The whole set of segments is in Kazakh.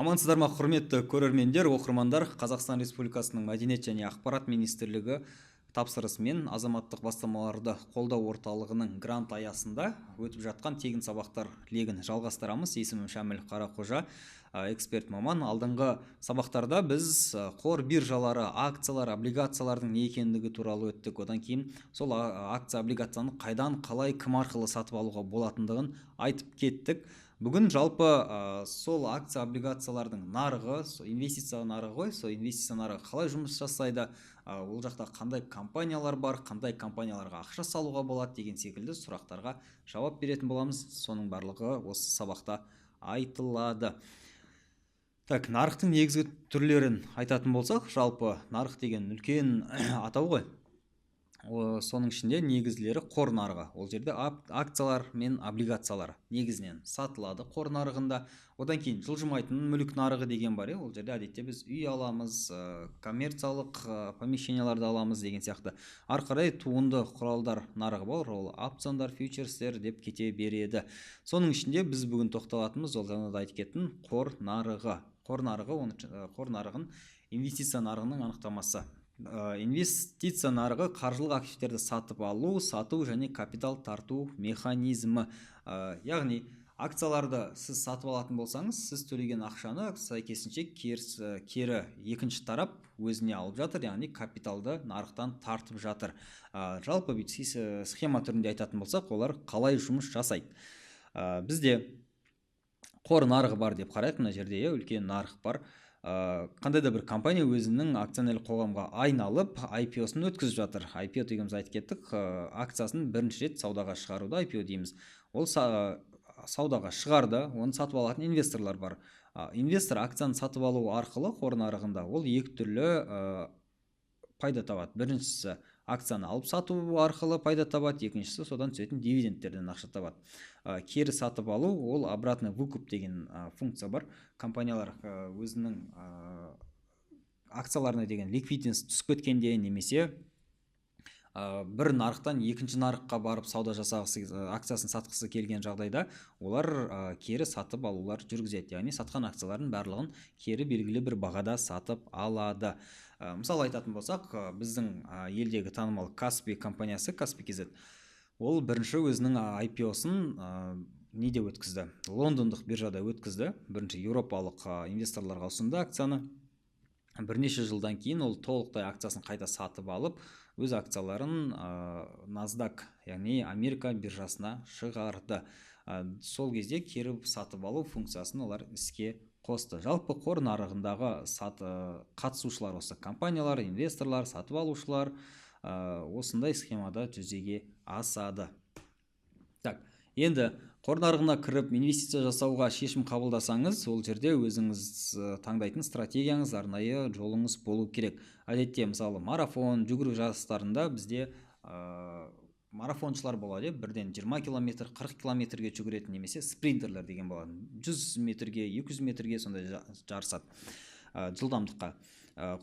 Амансыздар ма, құрметті көрермендер, оқырмандар! Қазақстан Республикасының Мәдениет және ақпарат министрлігі тапсырысымен Азаматтық бастамаларды қолдау орталығының грант аясында өтіп жатқан тегін сабақтар легін жалғастырамыз. Есімім Шәміл Қарақожа, эксперт маман. Алдыңғы сабақтарда біз қор биржалары, акциялар, облигациялардың не екендігі туралы өттік. Одан кейін сол акция, облигацияны қайдан, қалай, кім арқылы сатып алуға болатындығын айтып кеттік. Бүгін жалпы сол акция, облигациялардың нарығы, сол инвестиция нарығы ғой, сол инвестиция нарығы қалай жұмыс жасайды, ол жақта қандай компаниялар бар, қандай компанияларға ақша салуға болады деген секілді сұрақтарға жауап беретін боламыз. Соның барлығы осы сабақта айтылады. Так, нарықтың негізгі түрлерін айтатын болсақ, жалпы нарық деген үлкен атау ғой. Соның ішінде негізгілері қор нарығы. Ол жерде акциялар мен облигациялар негізінен сатылады қор нарығында. Одан кейін жылжымайтын мүлік нарығы деген бар, иә. Ол жерде әдетте біз үй аламыз, коммерциялық помещенияларды аламыз деген сияқты. Ары қарай туынды құралдар нарығы бар, ол опциондар, фьючерстер деп кете береді. Соның ішінде біз бүгін тоқталатынымыз, ол жаңа да айтып кеттім, қор нарығы. Қор нарығы, оны қор нарығын, инвестиция нарығының анықтамасы. Инвестиция нарығы — қаржылық активтерді сатып алу, сату және капитал тарту механизмі. Яғни акцияларды сіз сатып алатын болсаңыз, сіз төлеген ақшаны сәйкесінше кері екінші тарап өзіне алып жатыр, яғни капиталды нарықтан тартып жатыр. Жалпы бүйтіп схема түрінде айтатын болсақ, олар қалай жұмыс жасайды? Бізде қор нарығы бар деп қарайық. Мына жерде, иә, үлкен нарық бар. Қандай да бір компания өзінің акционерлік қоғамға айналып, IPO-сын өткізіп жатыр. IPO дегеніміз, айтып кеттік, акциясын бірінші рет саудаға шығаруды IPO дейміз. Ол саудаға шығарды, оны сатып алатын инвесторлар бар. Инвестор акцияны сатып алу арқылы қор нарығында ол екі түрлі пайда табады. Біріншісі — акцияны алып сату арқылы пайда табады, екіншісі — содан түсетін дивидендтерден ақша табады. Кері сатып алу, ол обратный выкуп деген функция бар. Компаниялар өзінің акцияларына деген ликвидность түсіп кеткенде немесе бір нарықтан екінші нарыққа барып сауда жасағысы, акциясын сатқысы келген жағдайда олар кері сатып алулар жүргізеді, яғни сатқан акциялардың барлығын кері белгілі бір бағада сатып алады. Мысал айтатын болсақ, біздің елдегі танымал Каспи компаниясы, Каспи KZ, ол бірінші өзінің IPO-сын неде өткізді? Лондондық биржада өткізді. Бірінші еуропалық инвесторларға ұсынды акцияны. Бірнеше жылдан кейін ол толықтай акциясын қайта сатып алып, өз акцияларын NASDAQ, яғни Америка биржасына шығарды. Сол кезде кері сатып алу функциясын олар іске қосты. Жалпы қор нарығындағы қатысушылар осы компаниялар, инвесторлар, сатып алушылар, осындай схемада жүзеге асады. Так, енді қор нарығына кіріп, инвестиция жасауға шешім қабылдасаңыз, ол жерде өзіңіз таңдайтын стратегияңыз, арнайы жолыңыз болу керек. Әдетте, мысалы, марафон жүгіру жарыстарында бізде марафоншылар болады, иә, бірден 20 километр, 40 километрге жүгіретін немесе спринтерлер деген болады, 100 метрге, 200 метрге сондай жарысады жылдамдыққа.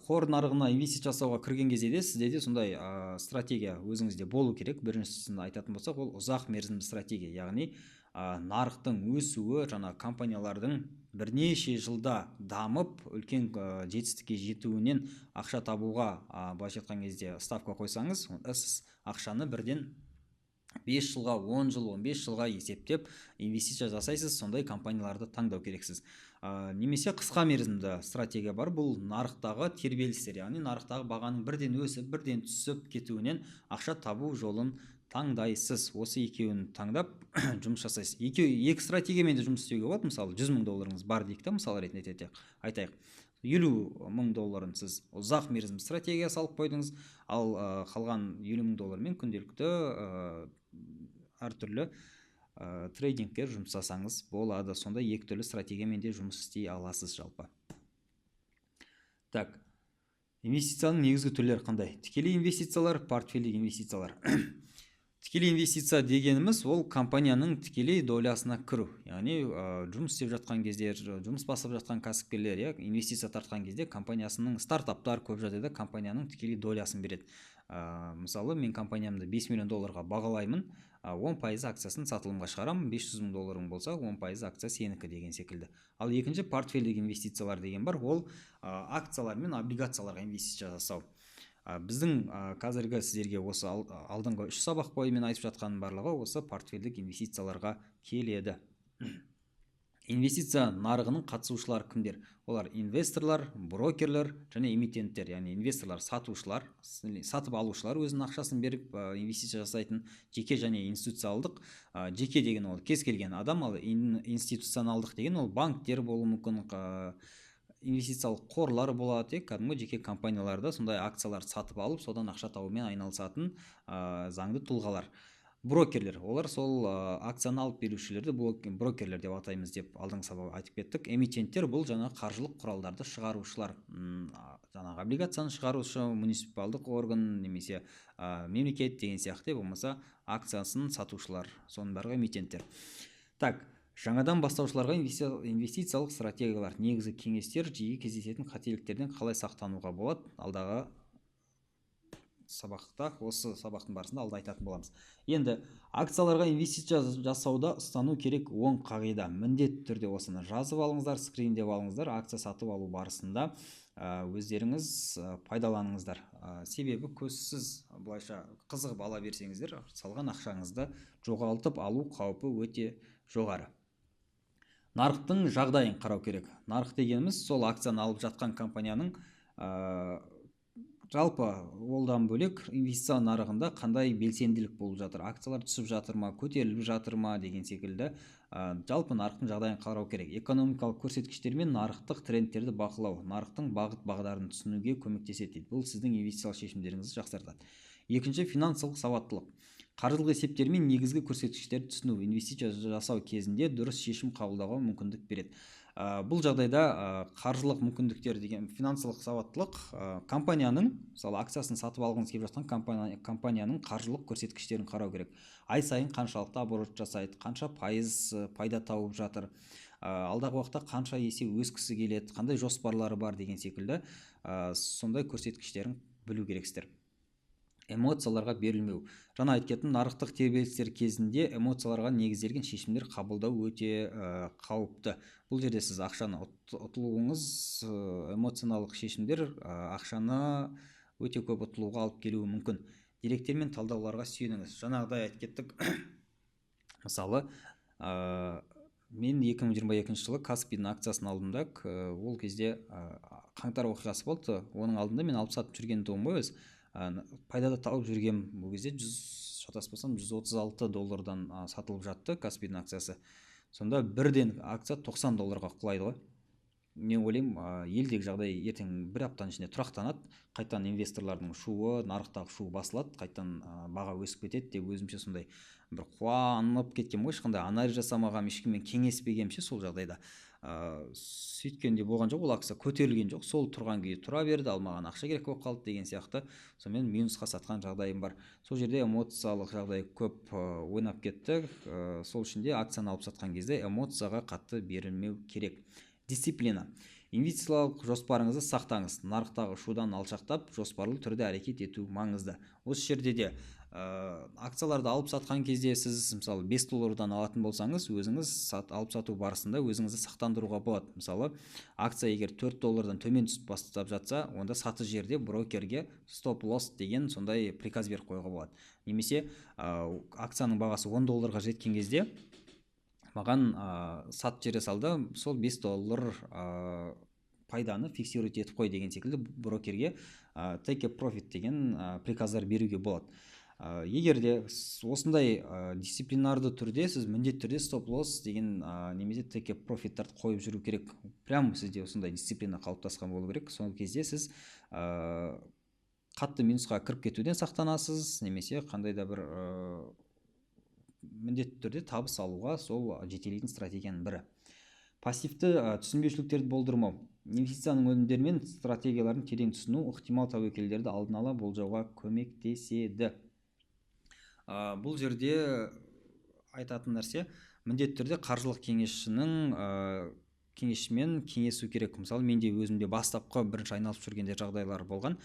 Қор нарығына инвестиция жасауға кірген кезде де сізде де сондай стратегия өзіңізде болу керек. Біріншісін айтатын болсақ, ол ұзақ мерзімді стратегия, яғни нарықтың өсуі, жаңа компаниялардың бірнеше жылда дамып, үлкен жетістікке жетуінен ақша табуға, былайша айтқан кезде, ставка қойсаңыз, онда сіз ақшаны бірден 5 жылға, 10 жыл, 15 жылға есептеп инвестиция жасайсыз. Сондай компанияларды таңдау керексіз. Немесе қысқа мерзімді стратегия бар, бұл нарықтағы тербелістер, яғни нарықтағы бағаның бірден өсіп, бірден түсіп кетуінен ақша табу жолын таңдайсыз. Осы екеуін таңдап жұмыс жасайсыз. Екі стратегиямен де жұмыс істеуге болады. Мысалы, 100 мың долларыңыз бар дейік та, мысал ретінде айтайық, 50 мың долларын сіз ұзақ мерзімді стратегия салып қойдыңыз, ал қалған 50 мың доллармен күнделікті әртүрлі трейдингке жұмсасаңыз болады. Сонда екі түрлі стратегиямен де жұмыс істей аласыз жалпы. Так, инвестицияның негізгі түрлері қандай? Тікелей инвестициялар, портфельдік инвестициялар. Тікелей инвестиция дегеніміз – ол компанияның тікелей долясына кіру, яғни жұмыс істеп жатқан кезде, жұмыс бастап жатқан кәсіпкерлер, иә, инвестиция тартқан кезде компаниясының, стартаптар көп жағдайда компанияның тікелей долясын береді. Мысалы, мен компаниямды 5 миллион долларға бағалаймын, 10% акциясын сатылымға шығарамын, 500 мың долларың болса, 10% акция сенікі деген секілді. Ал екінші портфельдік инвестициялар деген бар, ол акциялар мен облигацияларға инвестиция жасау. Біздің қазіргі сіздерге осы алдыңғы үш сабақ бойы мен айтып жатқаным барлығы осы портфельдік инвестицияларға келеді. Инвестиция нарығының қатысушылары кімдер? Олар – инвесторлар, брокерлер және эмитенттер. Яғни инвесторлар – сатушылар, сатып алушылар, өзінің ақшасын беріп инвестиция жасайтын жеке және институционалдық. Жеке деген – ол кез келген адам, ал институционалдық деген – ол банктер болуы мүмкін, инвестициялық қорлар болады, иә, кәдімгі жеке компанияларда сондай акцияларды сатып алып, содан ақша табумен айналысатын заңды тұлғалар. Брокерлер – олар сол акцияны алып берушілерді брокерлер деп атаймыз деп алдыңғы сабақта айтып кеттік. Эмитенттер – бұл жаңағы қаржылық құралдарды шығарушылар, жаңағы облигацияны шығарушы муниципалдық орган немесе мемлекет деген сияқты, болмаса акциясын сатушылар, соның барлығы эмитенттер. Так, жаңадан бастаушыларға инвестициялық стратегиялар, негізгі кеңестер, жиі кездесетін қателіктерден қалай сақтануға болады, алдағы сабақта, осы сабақтың барысында алда айтатын боламыз. Енді акцияларға инвестиция жасауда ұстану керек 10 қағида. Міндетті түрде осыны жазып алыңыздар, скриндеп алыңыздар. Акция сатып алу барысында өздеріңіз пайдаланыңыздар. Себебі көзсіз былайша қызығып ала берсеңіздер, салған ақшаңызды жоғалтып алу қаупі өте жоғары. Нарықтың жағдайын қарау керек. Нарық дегеніміз – сол акцияны алып жатқан компанияның жалпы, олдан бөлек инвестиция нарығында қандай белсенділік болып жатыр, акциялар түсіп жатыр ма, көтеріліп жатыр ма деген секілді, жалпы нарықтың жағдайын қарау керек. Экономикалық көрсеткіштер мен нарықтық трендтерді бақылау нарықтың бағыт бағдарын түсінуге көмектеседі дейді. Бұл сіздің инвестициялық шешімдеріңізді жақсартады. Екінші – финансылық сауаттылық. Қаржылық есептер мен негізгі көрсеткіштерді түсіну инвестиция жасау кезінде дұрыс шешім қабылдауға мүмкіндік береді. Бұл жағдайда қаржылық мүмкіндіктер деген финансылық сауаттылық, компанияның, мысалы, акциясын сатып алғыңыз келіп жатқан компанияның қаржылық көрсеткіштерін қарау керек. Ай сайын қаншалықты оборот жасайды, қанша пайыз пайда тауып жатыр, алдағы уақытта қанша есе өскісі келеді, қандай жоспарлары бар деген секілді, сондай көрсеткіштерін білу керексіздер. Эмоцияларға берілмеу. Жаңа айтып кеттім, нарықтық тербелістер кезінде эмоцияларға негізделген шешімдер қабылдау өте қауіпті. Бұл жерде сіз ақшаны ұтылуыңыз, эмоционалдық шешімдер ақшаны өте көп ұтылуға алып келуі мүмкін. Деректер мен талдауларға сүйеніңіз. Жаңағыдай айтып кеттік, мысалы, мен 2022 жылы Каспийдің акциясын алдым да, ол кезде қаңтар оқиғасы болды. Оның алдында мен алып сатып жүрген тұғым ғой өзі, пайда да тауып жүргем. Бұл кезде 100, шатаспасам, 136 доллардан сатылып жатты Каспийдің акциясы. Сонда бірден акция 90 долларға құлайды ғой. Мен ойлаймын, елдегі жағдай ертең бір аптаның ішінде тұрақтанады, қайтадан инвесторлардың шуы, нарықтағы шу басылады, қайтадан баға өсіп кетеді деп өзімше сондай бір қуанып кеткенмін ғой. Ешқандай анализ жасамағанмын, ешкіммен кеңеспегенмін ше сол жағдайда. Сөйткенде болған жоқ, ол акция көтерілген жоқ, сол тұрған күйі тұра берді. Ал маған ақша керек болып қалды деген сияқты, сонымен минусқа сатқан жағдайым бар. Сол жерде эмоциялық жағдай көп ойнап кетті. Сол үшін де акцияны алып сатқан кезде эмоцияға қатты берілмеу керек. Дисциплина. Инвестициялық жоспарыңызды сақтаңыз. Нарықтағы шудан алшақтап, жоспарлы түрде әрекет ету маңызды. Осы жерде де акцияларды алып сатқан кезде сіз, мысалы, 5 доллардан алатын болсаңыз, өзіңіз алып сату барысында өзіңізді сақтандыруға болады. Мысалы, акция егер 4 доллардан төмен түсіп бастап жатса, онда сатып жерде брокерге стоп лосс деген сондай приказ беріп қоюға болады. Немесе акцияның бағасы 10 долларға жеткен кезде маған сатып жібере салды, сол 5 доллар пайданы фиксировать етіп қой деген секілді брокерге take a profit деген приказдар беруге болады. Егер де осындай дисциплинарды түрде сіз міндетті түрде стоп лосс деген немесе take a profit тарды қойып жүру керек. Прям сізде осындай дисциплина қалыптасқан болу керек. Сол кезде сіз қатты минусқа кіріп кетуден сақтанасыз немесе қандай да бір міндетті түрде табыс алуға сол жетелейтін стратегияның бірі. Пассивті түсінбеушіліктерді болдырмау. Инвестицияның өнімдері мен стратегияларын терең түсіну ықтимал тәуекелдерді алдын ала болжауға көмектеседі. Бұл жерде айтатын нәрсе, міндетті түрде қаржылық кеңесшінің кеңесшімен кеңесу керек. Мысалы, менде өзімде бастапқы бірінші айналысып жүргенде жағдайлар болған.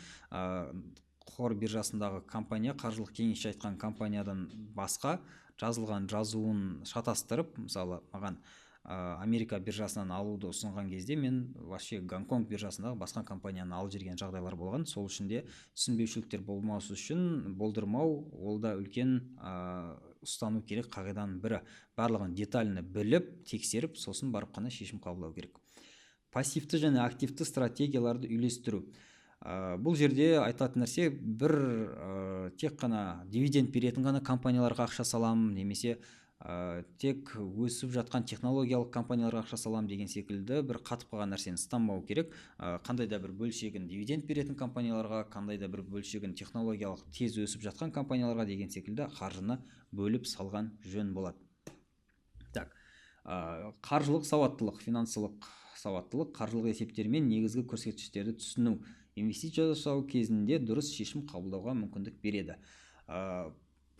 Қор биржасындағы компания қаржылық кеңесші айтқан компаниядан басқа жазылған жазуын шатастырып, мысалы, маған Америка биржасынан алуды ұсынған кезде мен вообще Гонконг биржасындағы басқа компанияны алып жіберген жағдайлар болған. Сол үшін де түсінбеушіліктер болмас үшін болдырмау, ол да үлкен ұстану керек қағиданың бірі. Барлығын детально біліп, тексеріп, сосын барып қана шешім қабылдау керек. Пассивті және активті стратегияларды үйлестіру. Бұл жерде айтатын нәрсе, бір тек қана дивиденд беретін ғана компанияларға ақша саламын немесе тек өсіп жатқан технологиялық компанияларға ақша саламын деген секілді бір қатып қалған нәрсені ұстанбау керек. Қандай да бір бөлшегін дивиденд беретін компанияларға, қандай да бір бөлшегін технологиялық тез өсіп жатқан компанияларға деген секілді қаржыны бөліп салған жөн болады. Так, қаржылық сауаттылық, финансылық сауаттылық, қаржылық есептер мен негізгі көрсеткіштерді түсіну инвестиция жасау кезінде дұрыс шешім қабылдауға мүмкіндік береді.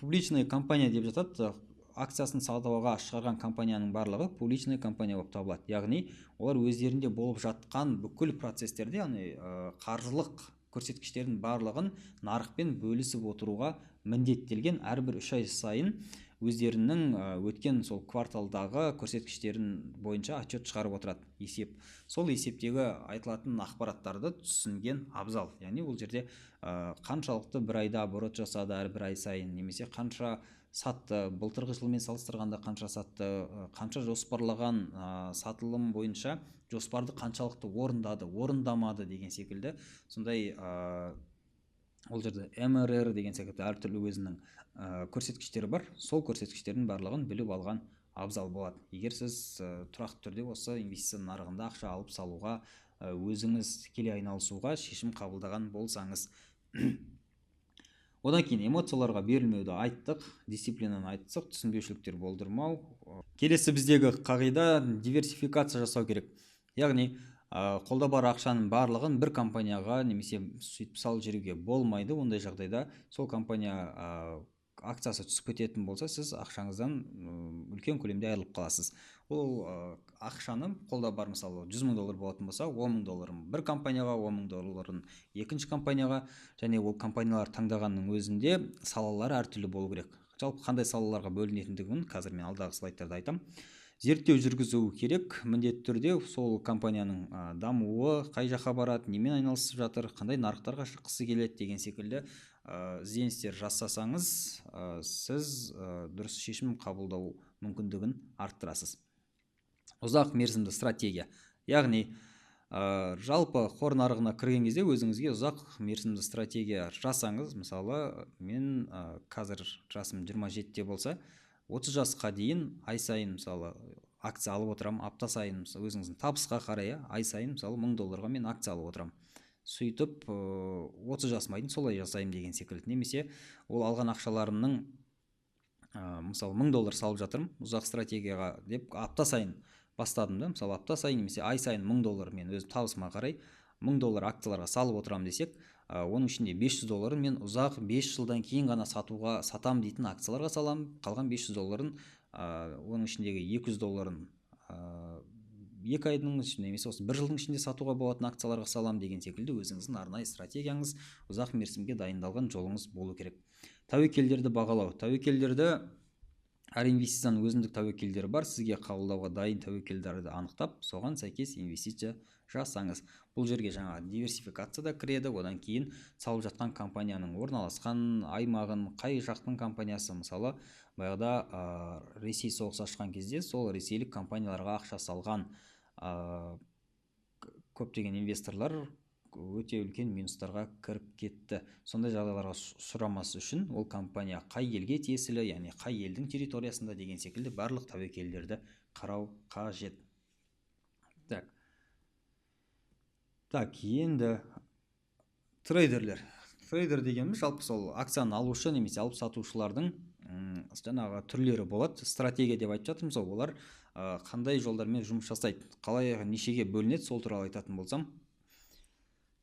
Публичная компания деп жатады, акциясын сатуға шығарған компанияның барлығы публичная компания болып табылады. Яғни олар өздерінде болып жатқан бүкіл процестерде, яғни қаржылық көрсеткіштердің барлығын нарықпен бөлісіп отыруға міндеттелген. Әрбір 3 ай сайын өздерінің өткен сол кварталдағы көрсеткіштерін бойынша отчет шығарып отырады, есеп. Сол есептегі айтылатын ақпараттарды түсінген абзал. Яғни ол жерде қаншалықты бір айда оборот жасады әрбір ай сайын, немесе қанша сатты, былтырғы жылмен салыстырғанда қанша сатты, қанша жоспарлаған сатылым бойынша жоспарды қаншалықты орындады, орындамады деген секілді. Сондай ол жерде МРР деген секілді әртүрлі өзінің көрсеткіштері бар. Сол көрсеткіштердің барлығын біліп алған абзал болады. Егер сіз тұрақты түрде осы инвестиция нарығында ақша алып салуға, өзіңіз тікелей айналысуға шешім қабылдаған болсаңыз. Одан кейін эмоцияларға берілмеуді айттық, дисциплинаны айттық, түсінбеушіліктер болдырмау. Келесі біздегі қағида диверсификация жасау керек. Яғни қолда бар ақшаның барлығын бір компанияға немесе сөйтіп салып жіберуге болмайды. Ондай жағдайда сол компания акциясы түсіп кететін болса, сіз ақшаңыздан үлкен көлемде айырылып қаласыз. Ол ақшаны қолда бар, мысалы, 100 мың доллар болатын болса, 10 мың долларын бір компанияға, 10 мың долларын екінші компанияға, және ол компаниялар таңдағанның өзінде салалары әртүрлі болу керек. Жалпы қандай салаларға бөлінетіндігін қазір мен алдағы слайдтарда айтамын. Зерттеу жүргізу керек, міндетті түрде сол компанияның дамуы қай жаққа барады, немен айналысып жатыр, қандай нарықтарға шыққысы келеді деген секілді ізденістер жасасаңыз, сіз дұрыс шешім қабылдау мүмкіндігін арттырасыз. Ұзақ мерзімді стратегия. Яғни жалпы қор нарығына кірген кезде өзіңізге ұзақ мерзімді стратегия жасаңыз. Мысалы, мен қазір жасым 27-те болса, 30 жасқа дейін ай сайын, мысалы, акция алып отырамын, апта сайын, мысалы, өзіңіздің табысқа қарай, ай сайын, мысалы, 1000 долларға мен акция алып отырамын. Сөйтіп 30 жасыма дейін солай жасаймын деген секілді. Немесе ол алған ақшаларымның, мысалы, 1000 доллар салып жатырмын ұзақ стратегияға деп апта сайын бастадым да, мысалы, апта сайын немесе ай сайын 1000 доллар мен өз табысыма қарай 1000 доллар акцияларға салып отырамын десек, оның ішінде 500 долларын мен ұзақ 5 жылдан кейін ғана сатуға сатам дейтін акцияларға саламын. Қалған 500 долларын, оның ішіндегі 200 долларын 2 айдың ішінде немесе осы 1 жылдың ішінде сатуға болатын акцияларға салам деген секілді өзіңіздің арнайы стратегияңыз, ұзақ мерзімге дайындалған жолыңыз болу керек. Тәуекелдерді бағалау. Тәуекелдерді әр инвестицияның өзіндік тәуекелдері бар. Сізге қабылдауға дайын тәуекелдерді анықтап, соған сәйкес инвестиция жасаңыз. Бұл жерге жаңа диверсификация да кіреді. Одан кейін салып жатқан компанияның орналасқан аймағын, қай жақтың компаниясы, мысалы, баяғыда Ресей соғысы ашқан кезде сол ресейлік компанияларға ақша салған көптеген инвесторлар өте үлкен минустарға кіріп кетті. Сондай жағдайларға ұшырамас үшін ол компания қай елге тиесілі, яғни қай елдің территориясында деген секілді барлық тәуекелдерді қарау қажет. Так. Так, енді трейдерлер. Трейдер дегеніміз жалпы сол акцияны алушы немесе алып сатушылардың жаңағы түрлері болады. Стратегия деп айтып жатырмыз ғой, олар қандай жолдармен жұмыс жасайды, қалай нешеге бөлінеді, сол туралы айтатын болсам.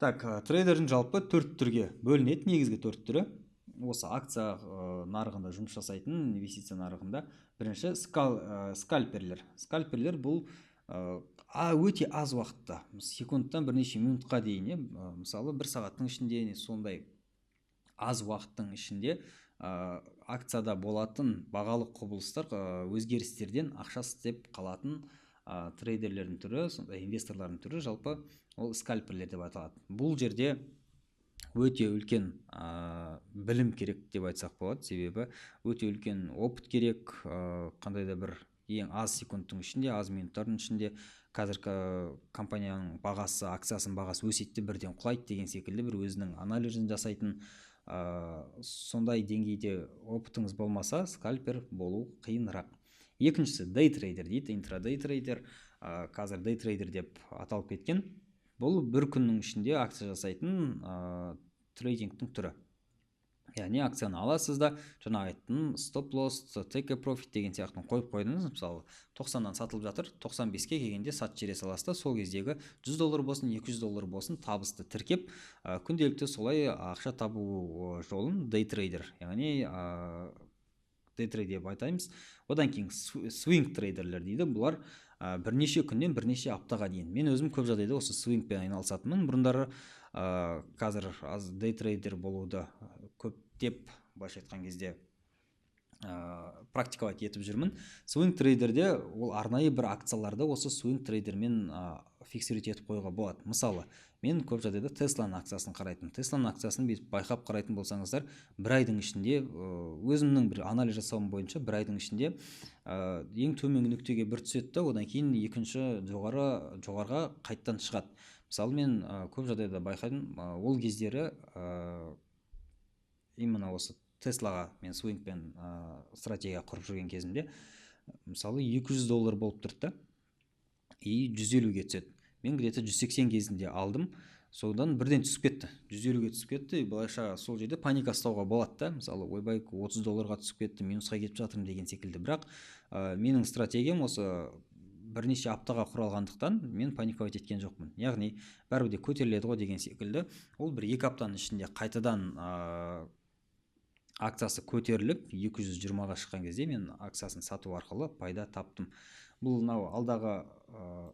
Так, трейдердің жалпы 4 түрге бөлінеді, негізгі 4 түрі. Осы акция нарығында жұмыс жасайтын, инвестиция нарығында бірінші скальперлер. Скальперлер бұл өте аз уақытта, секундтан бірнеше минутқа дейін, мысалы, бір сағаттың ішінде, сондай аз уақыттың ішінде акцияда болатын бағалы құбылыстар, өзгерістерден ақша істеп қалатын трейдерлердің түрі, сондай инвесторлардың түрі, жалпы ол скальперлер деп аталады. Бұл жерде өте үлкен білім керек деп айтсақ болады, себебі өте үлкен опыт керек. Қандай да бір ең аз секундтың ішінде, аз минуттардың ішінде қазіргі компанияның бағасы, акциясының бағасы өседі де бірден құлайды деген секілді бір өзінің анализін жасайтын, сондай деңгейде опытыңыз болмаса, скальпер болу қиынырақ. Екіншісі дейтрейдер дейді, интрадей трейдер, қазір дейтрейдер деп аталып кеткен. Бұл бір күннің ішінде акция жасайтын трейдингтің түрі. Яғни акцияны аласыз да, жаңа айттым, стоп лосс, take profit деген сияқтыны қойып қойдыңыз. Мысалы, 90-нан сатылып жатыр, 95-ке келгенде сатып жібере саласыз да, сол кездегі 100 доллар болсын, 200 доллар болсын табысты тіркеп, күнделікті солай ақша табу жолын дейтрейдер, яғни дейтрейд деп айтаймыз. Одан кейін свинг трейдерлер дейді. Бұлар бірнеше күннен бірнеше аптаға дейін. Мен өзім көп жағдайда осы свингпен айналысатынмын бұрындары. Қазір аз дейтрейдер болуды көптеп, былайша айтқан кезде, практиковать етіп жүрмін. Свинг трейдерде ол арнайы бір акцияларды осы свинг трейдермен фиксировать етіп қоюға болады. Мысалы, мен көп жағдайда Тесланың акциясын қарайтынмын. Тесланың акциясын бүйтіп байқап қарайтын болсаңыздар, бір айдың ішінде, өзімнің бір анализ жасауым бойынша, бір айдың ішінде ең төменгі нүктеге бір түседі да, одан кейін екінші жоғарыға қайттан шығады. Мысалы, мен көп жағдайда байқадым, ол кездері именно осы Теслаға мен свингпен стратегия құрып жүрген кезімде, мысалы, 200 доллар болып тұрды да и 150-ге түседі. Мен где-то 180 кезінде алдым, содан бірден түсіп кетті, 150-ге түсіп кетті. Былайша сол жерде паника ұстауға болады да, мысалы, ойбай, 30 долларға түсіп кетті, минусқа кетіп жатырмын деген секілді. Бірақ менің стратегиям осы бірнеше аптаға құралғандықтан, мен паниковать еткен жоқпын. Яғни бәрібір де көтеріледі ғой деген секілді. Ол бір екі аптаның ішінде қайтадан акциясы көтеріліп, 220-ға шыққан кезде мен акциясын сату арқылы пайда таптым. Бұл мынау алдағы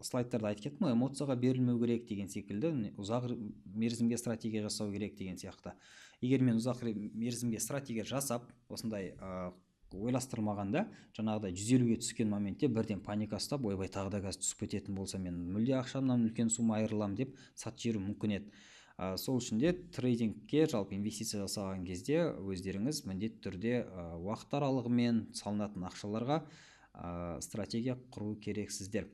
слайдтарда айтып кеттім ғой, эмоцияға берілмеу керек деген секілді, ұзақ мерзімге стратегия жасау керек деген сияқты. Егер мен ұзақ мерзімге стратегия жасап, осындай ойластырмағанда, жаңағыдай 150-ге түскен моментте бірден паника ұстап, ойбай, тағы да қазір түсіп кететін болса, мен мүлде ақшамнан үлкен сумма айырыламын деп сатып жіберу мүмкін еді. Сол үшін де трейдингке, жалпы инвестиция жасаған кезде өздеріңіз міндетті түрде уақыт аралығымен салынатын ақшаларға стратегия құру керексіздер.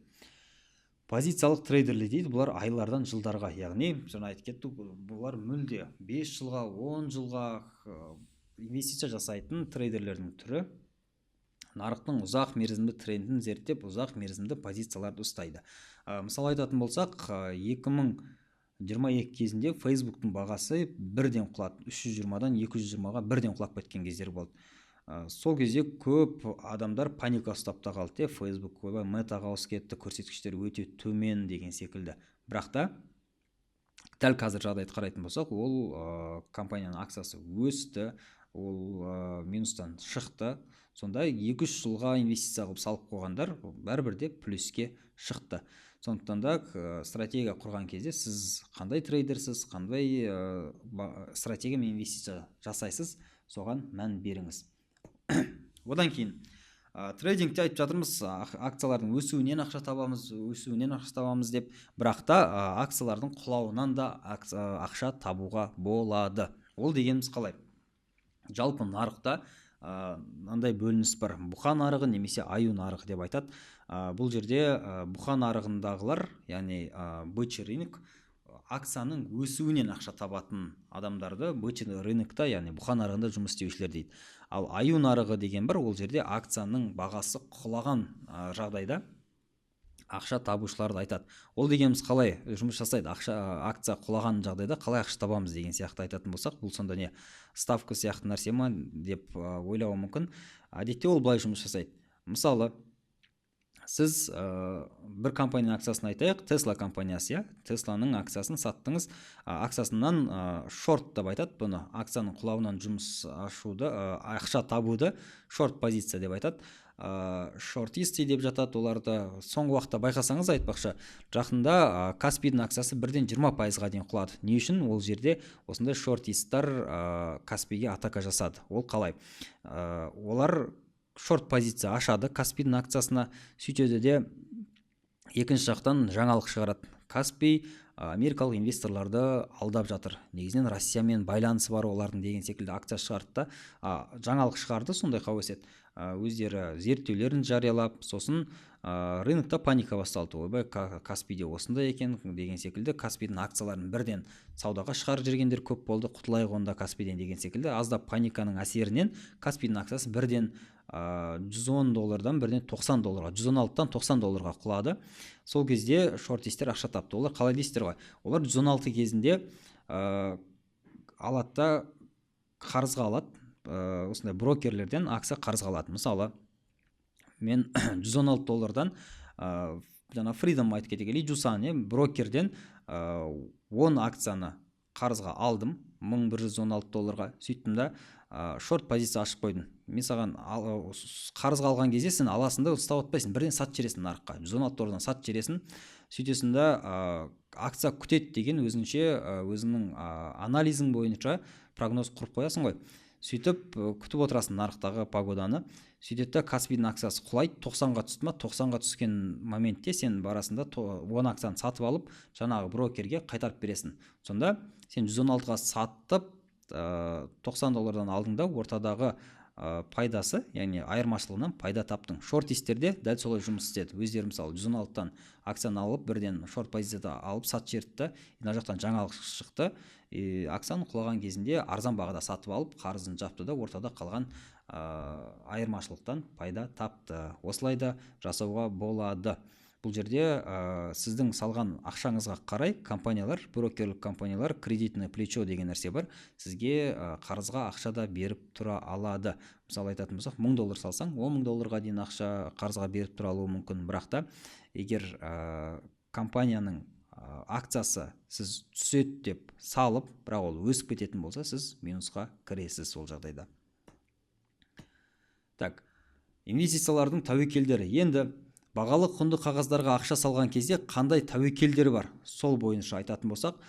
Позициялық трейдерлер дейді. Бұлар айлардан жылдарға, яғни жаңа айтып кеттік, бұлар мүлде 5 жылға, 10 жылға инвестиция жасайтын трейдерлердің түрі. Нарықтың ұзақ мерзімді трендін зерттеп, ұзақ мерзімді позицияларды ұстайды. Мысалы айтатын болсақ, 2022 кезінде Фейсбуктың бағасы бірден құлады, 320-дан 220-ға бірден құлап кеткен кездер болды. Сол кезде көп адамдар паника ұстап та қалды, Фейсбук, ойбай, Метаға ауысып кетті, көрсеткіштер өте төмен деген секілді. Бірақ та дәл қазір жағдайды қарайтын болсақ, ол компанияның акциясы өсті, ол минустан шықты. Сонда 2-3 жылға инвестиция қылып салып қойғандар бәрібір де плюске шықты. Сондықтан да стратегия құрған кезде сіз қандай трейдерсіз, қандай стратегиямен инвестиция жасайсыз, соған мән беріңіз. Одан кейін трейдингте айтып жатырмыз, акциялардың өсуінен ақша табамыз, өсуінен ақша табамыз деп. Бірақ та акциялардың құлауынан да ақша табуға болады. Ол дегеніміз қалай? Жалпы нарықта мынандай бөлініс бар: бұқа нарығы немесе аю нарығы деп айтады. Бұл жерде бұқа нарығындағылар, яғни бычий рынок, акцияның өсуінен ақша табатын адамдарды бычий рынокта, яғни бұқа нарығында жұмыс істеушілер дейді. Ал аю нарығы деген бір, ол жерде акцияның бағасы құлаған жағдайда ақша табушыларды айтады. Ол дегеніміз қалай жұмыс жасайды? Ақша, акция құлаған жағдайда қалай ақша табамыз деген сияқты айтатын болсақ, бұл сонда не, ставка сияқты нәрсе ма деп ойлауы мүмкін. Әдетте ол былай жұмыс жасайды. Мысалы, Сіз бір компанияның акциясын айтайық, Тесла компаниясы, иә, Тесланың акциясын саттыңыз. Акциясынан шорт деп айтады бұны, акцияның құлауынан жұмыс ашуды, ақша табуды шорт позиция деп айтады. Шортисты деп жатады оларды. Соңғы уақытта байқасаңыз, айтпақшы, жақында Каспийдің акциясы бірден 20%-ға дейін құлады. Не үшін? Ол жерде осындай шортисттар Каспийге атака жасады. Ол қалай? Олар шорт позиция ашады Каспийдің акциясына, сөйтеді де, екінші жақтан жаңалық шығарады: Каспий америкалық инвесторларды алдап жатыр, негізінен Россиямен байланысы бар олардың деген секілді акция шығарды да, жаңалық шығарды. Сондай қауесет, өздері зерттеулерін жариялап, сосын рынокта паника басталды: ойбай, Каспийде осындай екен деген секілді. Каспийдің акцияларын бірден саудаға шығарып жібергендер көп болды, құтылайық онда Каспийден деген секілді. Аздап паниканың әсерінен Каспийдің акциясы бірден 110 доллардан бірден 90 долларға, 116-тан 90 долларға құлады. Сол кезде шортисттер ақша тапты. Олар қалай дейсіздер ғой? Олар 116 кезінде алады да, қарызға алады, осындай брокерлерден акция қарызға алады. Мысалы, мен 116 доллардан жаңа Freedom айтып кетейік или Жусан, иә, брокерден 10 акцияны қарызға алдым 1116 долларға. Сөйттім да, шорт позиция ашып қойдым. Мен саған қарызға алған кезде сен аласың да, ұстап отпайсың, бірден сатып жібересің нарыққа, 116 доллардан сатып жібересің. Сөйтесің да, акция күтеді деген өзіңше, өзіңнің анализің бойынша прогноз құрып қоясың ғой. Сөйтіп күтіп отырасың нарықтағы погоданы. Сөйтеді да, Каспийдің акциясы құлайды, 90-ға түсті ма, 90-ға түскен моментте сен барасың да, 10 акцияны сатып алып, жаңағы брокерге қайтарып бересің. Сонда сен 116-ға сатып, 90 доллардан алдың да, ортадағы пайдасы, яғни айырмашылығынан пайда таптың. Шортисттер де дәл солай жұмыс істеді. Өздері, мысалы, 116-тан акцияны алып, бірден шорт позицияда алып сатып жіберді да, мына жақтан жаңалық шықты и акцияның құлаған кезінде арзан бағада сатып алып, қарызын жапты да, ортада қалған айырмашылықтан пайда тапты. Осылай да жасауға болады. Бұл жерде сіздің салған ақшаңызға қарай компаниялар, брокерлік компаниялар, кредитное плечо деген нәрсе бар, сізге қарызға ақша да беріп тұра алады. Мысалы, айтатын болсақ, 1000 доллар салсаң, 10 000 долларға дейін ақша қарызға беріп тұра алуы мүмкін. Бірақ та егер компанияның акциясы сіз түседі деп салып, бірақ ол өсіп кететін болса, сіз минусқа кіресіз сол жағдайда. Так, инвестициялардың тәуекелдері. Енді бағалы құнды қағаздарға ақша салған кезде қандай тәуекелдер бар, сол бойынша айтатын болсақ,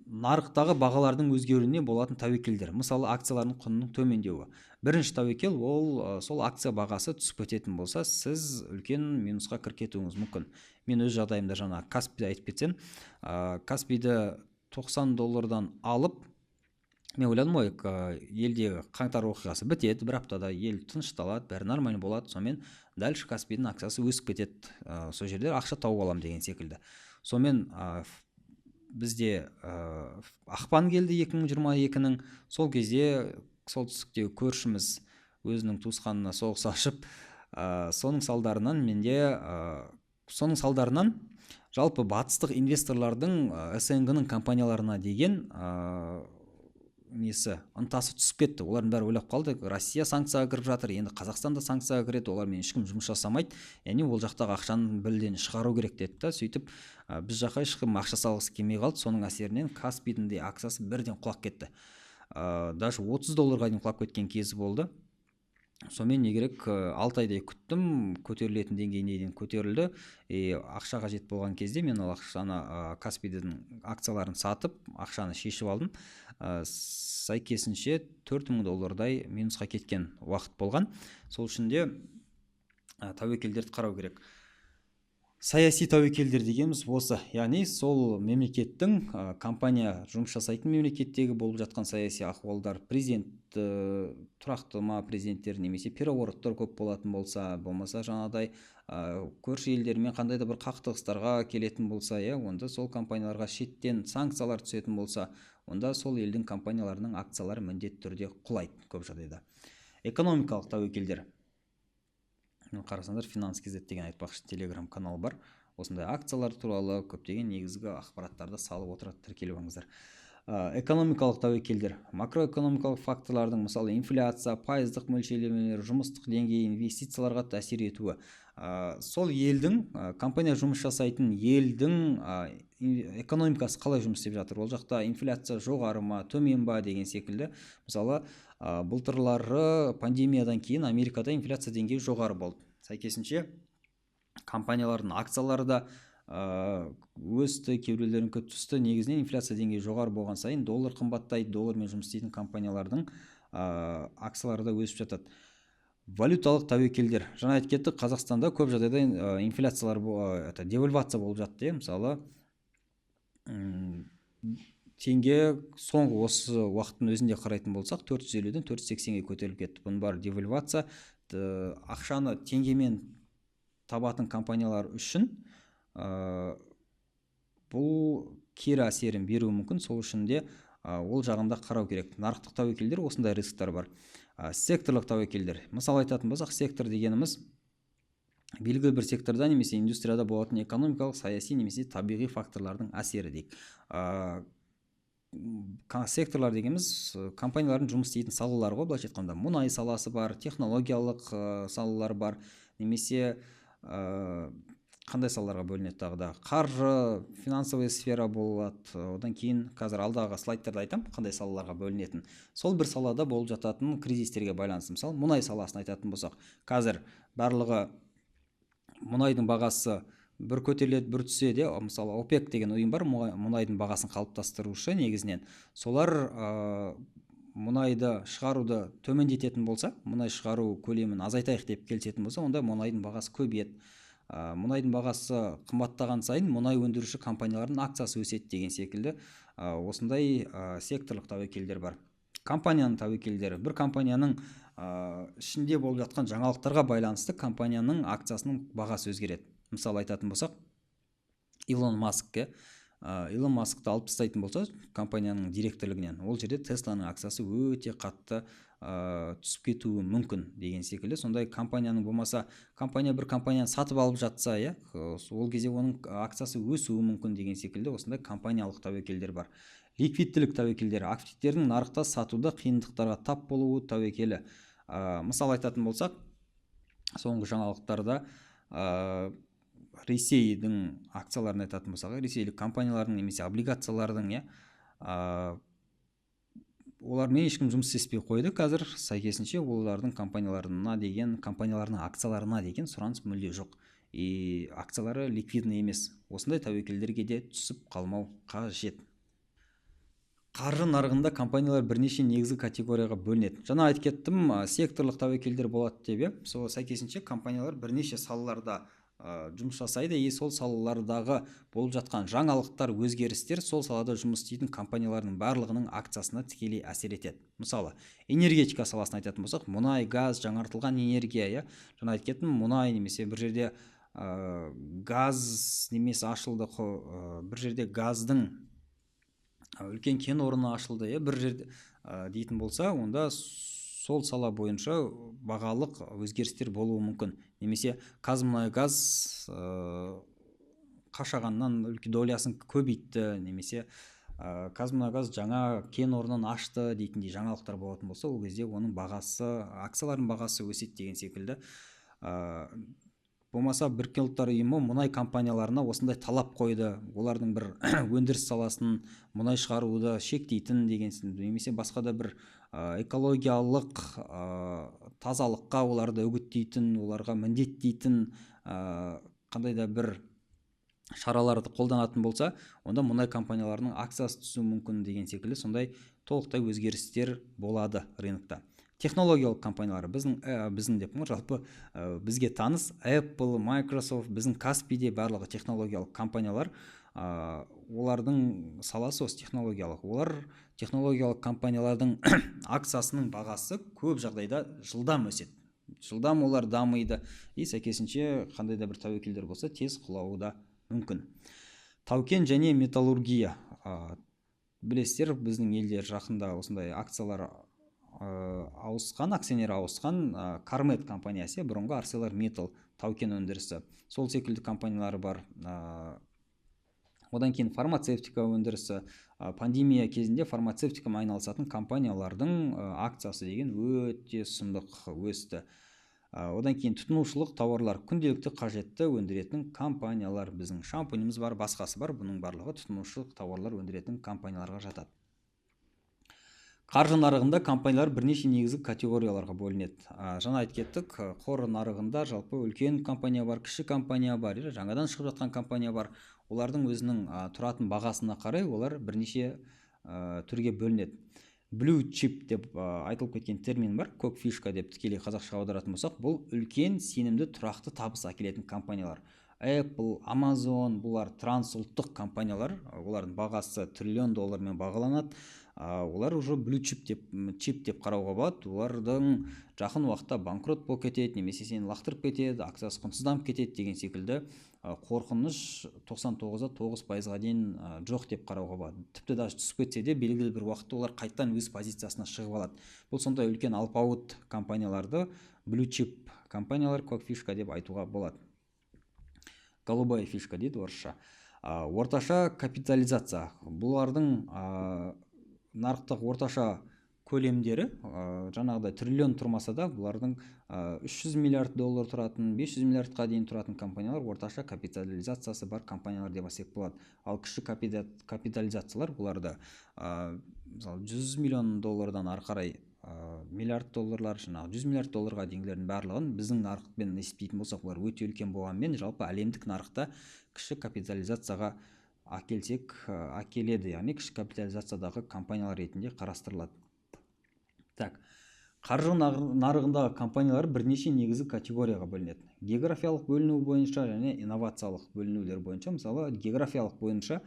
нарықтағы бағалардың өзгеруіне болатын тәуекелдер. Мысалы, акциялардың құнының төмендеуі. Бірінші тәуекел ол сол акция бағасы түсіп кететін болса, сіз үлкен минусқа кіріп кетуіңіз мүмкін. Мен өз жағдайымда жаңа Каспиді айтып кетсем, Каспиді 90 доллардан алып, мен ойладым ғой, елдегі қаңтар оқиғасы бітеді, бір аптада ел тынышталады, бәрі нормально болады, сонымен дальше Каспийдің акциясы өсіп кетеді, сол жерде ақша тауып аламын деген секілді. Сонымен бізде ақпан келді 2022-нің. Сол кезде солтүстіктегі көршіміз өзінің туысқанына соғыс ашып, соның салдарынан менде соның салдарынан жалпы батыстық инвесторлардың СНГ-ның компанияларына деген несі, ынтасы түсіп кетті. Олардың бәрі ойлап қалды: Россия санкцияға кіріп жатыр, енді Қазақстан да санкцияға кіреді, олармен ешкім жұмыс жасамайды, яғни ол жақтағы ақшаны бірден шығару керек деді да. Сөйтіп біз жаққа ешкім ақша салғысы келмей қалды. Соның әсерінен Каспийдің де акциясы бірден құлап кетті, даже 30 долларға дейін құлап кеткен кезі болды. Сонымен не керек, 6 айдай күттім, көтерілетін деңгейіне дейін көтерілді. И ақша қажет болған кезде мен ол ақшаны, Каспийдің акцияларын сатып, ақшаны шешіп алдым. Сәйкесінше 4000 доллардай минусқа кеткен уақыт болған. Сол үшін де тәуекелдерді қарау керек. Саяси тәуекелдер дегеніміз осы, яғни сол мемлекеттің, компания жұмыс жасайтын мемлекеттегі болып жатқан саяси ахуалдар, президент тұрақты ма, президенттер немесе перевороттар көп болатын болса, болмаса жаңағыдай көрші елдермен қандай да бір қақтығыстарға келетін болса, иә, онда сол компанияларға шеттен санкциялар түсетін болса, онда сол елдің компанияларының акциялары міндетті түрде құлайды көп жағдайда. Экономикалық тәуекелдер. Қарасаңдар, Финанс kz деген, айтпақшы, телеграм канал бар, осындай акциялар туралы көптеген негізгі ақпараттарды салып отырады, тіркеліп алыңыздар. Экономикалық тәуекелдер: макроэкономикалық факторлардың, мысалы, инфляция, пайыздық мөлшерлемелер, жұмыстық деңгей, инвестицияларға әсер етуі. Сол елдің, компания жұмыс жасайтын елдің экономикасы қалай жұмыс істеп жатыр, ол жақта инфляция жоғары ма, төмен ба деген секілді. Мысалы, былтырлары пандемиядан кейін Америкада инфляция деңгейі жоғары болды. Сәйкесінше компаниялардың акциялары да өсті, кейбіреулерінікі түсті. Негізінен инфляция деңгейі жоғары болған сайын доллар қымбаттайды, доллармен жұмыс істейтін компаниялардың акциялары да өсіп жатады. Валюталық тәуекелдер. Жаңа айтып кеттік, Қазақстанда көп жағдайда инфляциялар, это девальвация болып жатты. Мысалы, теңге соңғы осы уақыттың өзінде қарайтын болсақ, 450-ден 480-ге көтеріліп кетті. Бұның бәрі девальвация. Ақшаны теңгемен табатын компаниялар үшін бұл кері әсерін беруі мүмкін. Сол үшін де ол жағында қарау керек. Нарықтық тәуекелдер, осындай рисктер бар. Секторлық тәуекелдер. Мысал айтатын болсақ, сектор дегеніміз белгілі бір секторда немесе индустрияда болатын экономикалық, саяси немесе табиғи факторлардың әсері дейік. Секторлар дегеніміз компаниялардың жұмыс істейтін салалары ғой, былайша айтқанда. Мұнай саласы бар, технологиялық салалар бар, немесе қандай салаларға бөлінеді тағы да? Қаржы, финансовая сфера болады. Одан кейін қазір алдағы слайдтарда айтамын қандай салаларға бөлінетін. Сол бір салада болып жататын кризистерге байланысты. Мысалы, мұнай саласын айтатын болсақ, қазір барлығы мұнайдың бағасы бір көтеріледі, бір түседі. Мысалы, ОПЕК деген ұйым бар, мұнайдың бағасын қалыптастырушы негізінен. Солар мұнайды шығаруды төмендететін болса, мұнай шығару көлемін азайтайық деп келісетін болса, онда мұнайдың бағасы көбейеді. Мұнайдың бағасы қымбаттаған сайын мұнай өндіруші компаниялардың акциясы өседі деген секілді. Осындай секторлық тәуекелдер бар. Компанияның тәуекелдері. Бір компанияның ішінде болып жатқан жаңалықтарға байланысты компанияның акциясының бағасы өзгереді. Мысалы айтатын болсақ, Илон Маск, Илон Маскты алып тастайтын болса компанияның директорлігінен, ол жерде Тесланың акциясы өте қатты түсіп кетуі мүмкін деген секілді. Сондай компанияның болмаса, компания бір компанияны сатып алып жатса, иә, ол кезде оның акциясы өсуі мүмкін деген секілді. Осындай компаниялық тәуекелдер бар. Ликвидтілік тәуекелдері, активтердің нарықта сатуда қиындықтарға тап болуы тәуекелі. Мысал айтатын болсақ, соңғы жаңалықтарда Ресейдің акцияларын айтатын болсақ, ресейлік компаниялардың немесе облигациялардың, иә, олармен ешкім жұмыс істеспей қойды қазір. Сәйкесінше олардың компанияларына деген, компанияларының акцияларына деген сұраныс мүлде жоқ. И акциялары ликвидный емес. Осындай тәуекелдерге де түсіп қалмау қажет. Қаржы нарығында компаниялар бірнеше негізгі категорияға бөлінеді. Жаңа айтып кеттім, секторлық тәуекелдер болады деп, иә. Сол сәйкесінше компаниялар бірнеше салаларда жұмыс жасайды, и сол салалардағы болып жатқан жаңалықтар, өзгерістер сол салада жұмыс істейтін компаниялардың барлығының акциясына тікелей әсер етеді. Мысалы, энергетика саласын айтатын болсақ, мұнай, газ, жаңартылған энергия, иә. Жаңа айтып кеттім, мұнай немесе бір жерде газ немесе ашылды, бір жерде газдың үлкен кен орны ашылды, иә, бір жерде дейтін болса, онда сол сала бойынша бағалық өзгерістер болуы мүмкін. Немесе Қазмұнайгаз Қашағаннан үлкен долясын көбейтті, немесе Қазмұнайгаз жаңа кен орнын ашты дейтіндей жаңалықтар болатын болса, ол кезде оның бағасы, акциялардың бағасы өседі деген секілді. Болмаса Біріккен Ұлттар Ұйымы мұнай компанияларына осындай талап қойды, олардың бір өндіріс саласын, мұнай шығаруды шектейтін деген, немесе басқа да бір экологиялық тазалыққа оларды үгіттейтін, оларға міндеттейтін қандай да бір шараларды қолданатын болса, онда мұнай компанияларының акциясы түсуі мүмкін деген секілді. Сондай толықтай өзгерістер болады рынокта. Технологиялық компаниялар, біздің деп, жалпы бізге таныс Apple, Microsoft, біздің Каспийде барлығы технологиялық компаниялар. Олардың саласы осы технологиялық. Олар технологиялық компаниялардың акциясының бағасы көп жағдайда жылдам өседі, жылдам олар дамиды, и сәйкесінше қандай да бір тәуекелдер болса, тез құлауы да мүмкін. Тау-кен және металлургия. Білесіздер, біздің елде жақында осындай акциялар ауысқан, акционер ауысқан Кармет компаниясы, бұрынғы ArcelorMittal тау-кен өндірісі, сол секілді компаниялар бар. Одан кейін фармацевтика өндірісі. Пандемия кезінде фармацевтикамен айналысатын компаниялардың акциясы деген өте сұмдық өсті. Одан кейін тұтынушылық тауарлар, күнделікті қажетті өндіретін компаниялар, біздің шампуніміз бар, басқасы бар, бұның барлығы тұтынушылық тауарлар өндіретін компанияларға жатады. Қаржы нарығында компаниялар бірнеше негізгі категорияларға бөлінеді. Жаңа айтып кеттік, қор нарығында жалпы үлкен компания бар, кіші компания бар, жаңадан шығып жатқан компания бар. Олардың өзінің тұратын бағасына қарай олар бірнеше түрге бөлінеді. Blue chip деп айтылып кеткен термин бар, көк фишка деп тікелей қазақшаға аударатын болсақ, бұл үлкен сенімді тұрақты табыс әкелетін компаниялар. Apple, Amazon, бұлар трансұлттық компаниялар, олардың бағасы триллион доллармен бағаланады. Олар уже blue chip деп, чип деп қарауға болады. Олардың жақын уақытта банкрот болып кетеді, немесе сені лақтырып кетеді, акциясы құнсызданып кетеді деген секілді қорқыныш 99,9%-ға дейін жоқ деп қарауға болады. Тіпті даже түсіп кетсе де белгілі бір уақытта олар қайтадан өз позициясына шығып алады. Бұл сондай үлкен алпауыт компанияларды blue chip компаниялар, көк фишка деп айтуға болады. Голубая фишка дейді орысша. Орташа капитализация. Бұлардың нарықтық орташа көлемдері жаңағыдай триллион тұрмаса да, бұлардың 300 миллиард доллар тұратын, 500 миллиардқа дейін тұратын компаниялар орташа капитализациясы бар компаниялар деп алсақ болады. Ал кіші капитализациялар бұларда мысалы 100 миллион доллардан ары қарай миллиард долларлар, жаңағы 100 миллиард долларға дейінгілердің барлығын біздің нарықпен есептейтін болсақ, олар өте үлкен болғанымен, жалпы әлемдік нарықта кіші капитализацияға әкелсек, әкеледі, яғни кіші капитализациядағы компаниялар ретінде қарастырылады. Так, қаржы нарығындағы компаниялар бірнеше негізгі категорияға бөлінеді. Географиялық бөліну бойынша және инновациялық бөлінулер бойынша. Мысалы, географиялық бойынша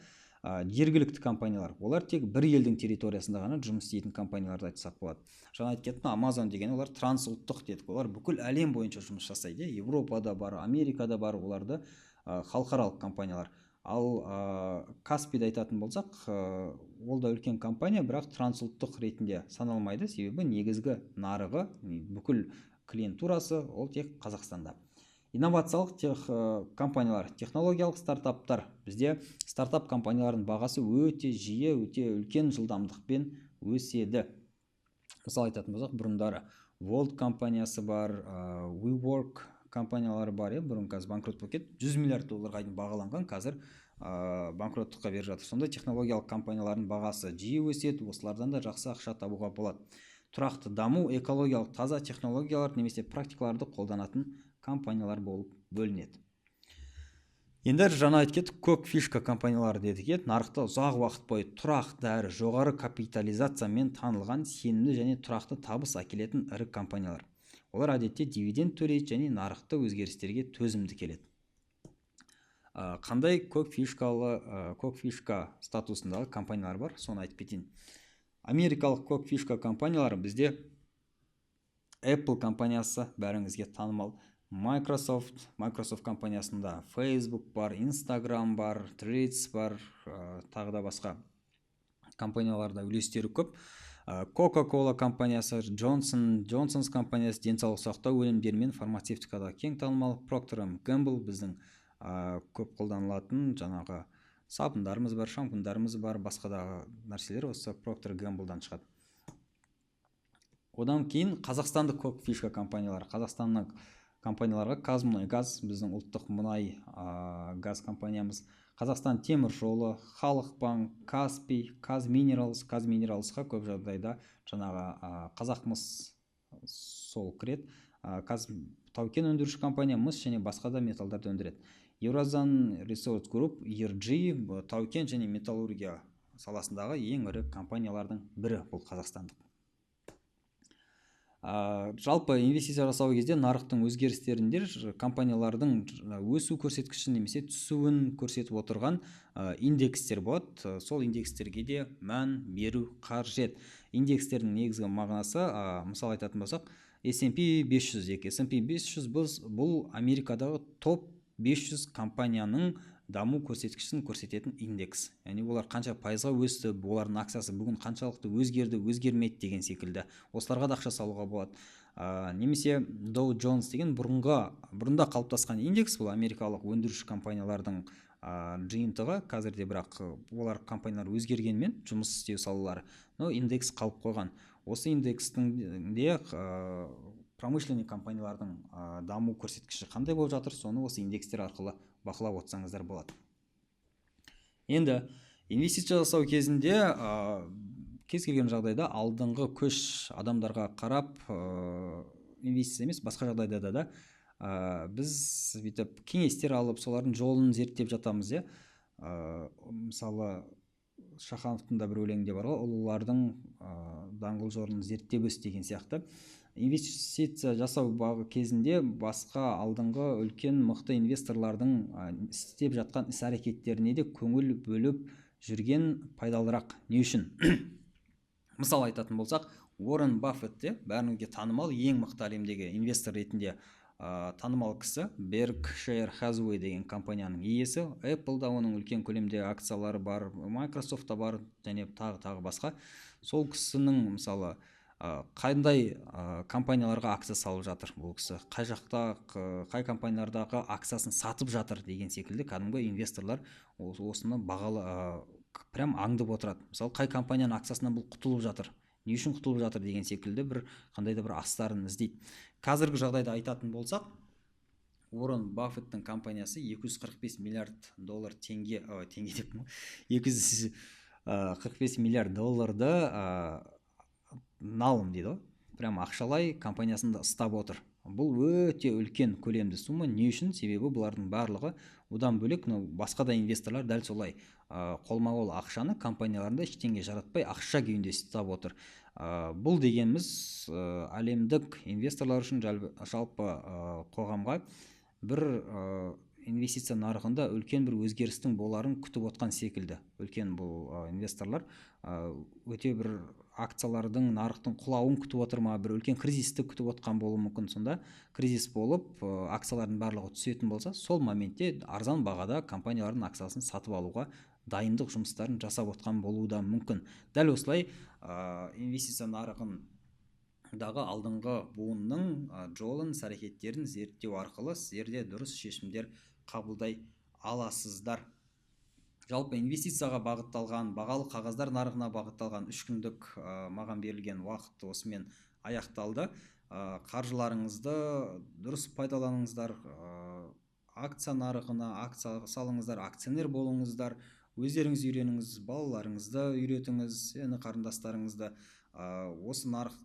жергілікті компаниялар, олар тек бір елдің территориясында ғана жұмыс істейтін компанияларды айтсақ болады. Жаңа айтып кеттім, Amazon деген олар трансұлттық дедік, олар бүкіл әлем бойынша жұмыс жасайды, Европада бар, Америкада бар, оларды халықаралық компаниялар. Ал Каспиді айтатын болсақ, ол да үлкен компания, бірақ трансұлттық ретінде саналмайды, себебі негізгі нарығы, бүкіл клиентурасы ол тек Қазақстанда. Инновациялық компаниялар, технологиялық стартаптар. Бізде стартап компаниялардың бағасы өте жиі, өте үлкен жылдамдықпен өседі. Мысалы айтатын болсақ, бұрындары Wolt компаниясы бар, WeWork компаниялары бар, бұрын, қазір банкрот болып кетті, 100 миллиард долларға дейін бағаланған, қазір банкроттыққа беріп жатыр. Сондай технологиялық компаниялардың бағасы жиі өседі, осылардан да жақсы ақша табуға болады. Тұрақты даму, экологиялық таза технологиялар немесе практикаларды қолданатын компаниялар болып бөлінеді. Енді жаңа айтып кеттік, көк фишка компаниялары дедік, нарықта ұзақ уақыт бойы тұрақты әрі жоғары капитализациямен танылған сенімді және тұрақты табыс әкелетін ірі компаниялар. Олар әдетте дивиденд төлейді және нарықты өзгерістерге төзімді келеді. Қандай көк фишкалы, көк фишка статусындағы компаниялар бар, соны айтып кетейін. Америкалық көк фишка компаниялары бізде Apple компаниясы бәріңізге танымал, Microsoft компаниясында Facebook бар, Instagram бар, Threads бар, тағы да басқа компанияларда үлестері көп. Coca-Cola компаниясы, Johnson's компаниясы денсаулық сақтау өнімдері мен фармацевтикада кең танымал, Procter & Gamble біздің көп қолданылатын жаңағы сабындарымыз бар, шампундарымыз бар, басқа да нәрселер осы Procter Gamble'дан шығады. Одан кейін қазақстандық көк фишка компаниялары. Қазақстанның компанияларға Қазмұнайгаз, біздің ұлттық мұнай газ компаниямыз, Қазақстан темір жолы, Халық банк, Каспий, Казминералс. Казминералсқа көп жағдайда жаңағы Қазақмыс сол кіреді. Тау-кен өндіруші компания, мыс және басқа да металдарды өндіреді. Eurasian Resource Group, ERG, тау-кен және металлургия саласындағы ең ірі компаниялардың бірі, бұл қазақстандық. Жалпы инвестиция жасау кезде нарықтың өзгерістерінде компаниялардың өсу көрсеткішін немесе түсуін көрсетіп отырған индекстер болады. Сол индекстерге де мән беру қажет. Индекстердің негізгі мағынасы, мысал айтатын болсақ, S&P 500 екі. S&P 500 бұл Америкадағы топ 500 компанияның даму көрсеткішін көрсететін индекс. Яғни олар қанша пайызға өсті, олардың акциясы бүгін қаншалықты өзгерді, өзгермеді деген секілді. Осыларға да ақша салуға болады. Немесе Dow Jones деген бұрында қалыптасқан индекс, бұл америкалық өндіруші компаниялардың жиынтығы. Қазірде бірақ олар компаниялар өзгергенмен жұмыс істеу салалары, но индекс қалып қойған. Осы индекстің де Промышленный компаниялардың даму көрсеткіші қандай болып жатыр, соны осы индекстер арқылы бақылап отырсаңыздар болады. Енді инвестиция жасау кезінде кез келген жағдайда алдыңғы көш адамдарға қарап, инвестиция емес, басқа жағдайда да біз бүйтіп кеңестер алып, солардың жолын зерттеп жатамыз, иә. Мысалы, Шахановтың да бір өлеңінде бар ғой, ұлылардың даңғыл жолын зерттеп өс деген сияқты. Инвестиция жасау кезінде басқа алдыңғы үлкен мықты инвесторлардың істеп жатқан іс әрекеттеріне де көңіл бөліп жүрген пайдалырақ. Не үшін? Мысал айтатын болсақ, Уоррен Баффет те бәріңізге танымал, ең мықты әлемдегі инвестор ретінде танымал кісі. Berkshire Hathaway деген компанияның иесі. Apple'да оның үлкен көлемде акциялары бар, Microsoft'та бар және тағы басқа. Сол кісінің, мысалы, қандай компанияларға акция салып жатыр бұл кісі, қай жақта, қай компаниялардағы акциясын сатып жатыр деген секілді кәдімгі инвесторлар осыны бағалы прям аңдып отырады. Мысалы, қай компанияның акциясынан бұл құтылып жатыр, не үшін құтылып жатыр деген секілді бір қандай да бір астарын іздейді. Қазіргі жағдайда айтатын болсақ, Уоррен Баффеттің компаниясы 245 миллиард доллар теңге, теңге деппін ғой, 245 миллиард долларды налым дейді ғой, прям ақшалай компаниясында ұстап отыр. Бұл өте үлкен көлемді сумма. Не үшін? Себебі бұлардың барлығы, одан бөлек, мынау басқа да инвесторлар дәл солай қолма-қол ақшаны компанияларында ештеңе жаратпай, ақша күйінде ұстап отыр. Бұл дегеніміз әлемдік инвесторлар үшін, жалпы қоғамға бір инвестиция нарығында үлкен бір өзгерістің боларын күтіп отқан секілді. Үлкен бұл инвесторлар өте бір акциялардың, нарықтың құлауын күтіп отыр ма, бір үлкен кризисті күтіп отқан болуы мүмкін. Сонда кризис болып, акциялардың барлығы түсетін болса, сол моментте арзан бағада компаниялардың акциясын сатып алуға дайындық жұмыстарын жасап отқан болуы да мүмкін. Дәл осылай инвестиция нарығындағы алдыңғы буынның жолын, іс әрекеттерін зерттеу арқылы сіздер де дұрыс шешімдер қабылдай аласыздар. Жалпы инвестицияға бағытталған, бағалы қағаздар нарығына бағытталған 3 күндік маған берілген уақыт осымен аяқталды. Қаржыларыңызды дұрыс пайдаланыңыздар, акция нарығына акция салыңыздар, акционер болыңыздар, өздеріңіз үйреніңіз, балаларыңызды үйретіңіз, іні қарындастарыңызды. Осы нарық,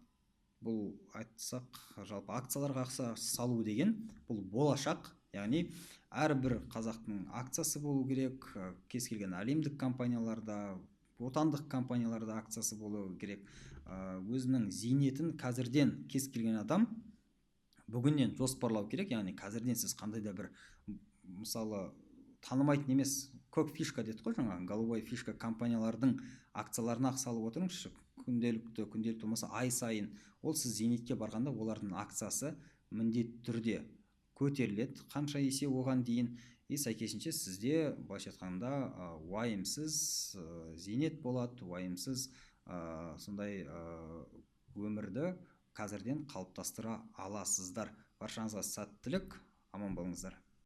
бұл айтсақ, жалпы акцияларға ақша салу деген бұл болашақ, яғни әрбір қазақтың акциясы болу керек, кез келген әлемдік компанияларда, отандық компанияларда акциясы болу керек. Өзінің зейнетін қазірден кез келген адам бүгіннен жоспарлау керек, яғни қазірден сіз қандай да бір, мысалы, танымайтын емес, көк фишка дедік қой жаңа, голубой фишка компаниялардың акцияларына ақша салып отырыңызшы күнделікті, күнделікті болмаса ай сайын. Ол сіз зейнетке барғанда олардың акциясы міндетті түрде көтеріледі, қанша есе оған дейін, и сәйкесінше сізде, былайша айтқанда, уайымсыз зейнет болады, уайымсыз сондай өмірді қазірден қалыптастыра аласыздар. Баршаңызға сәттілік, аман болыңыздар.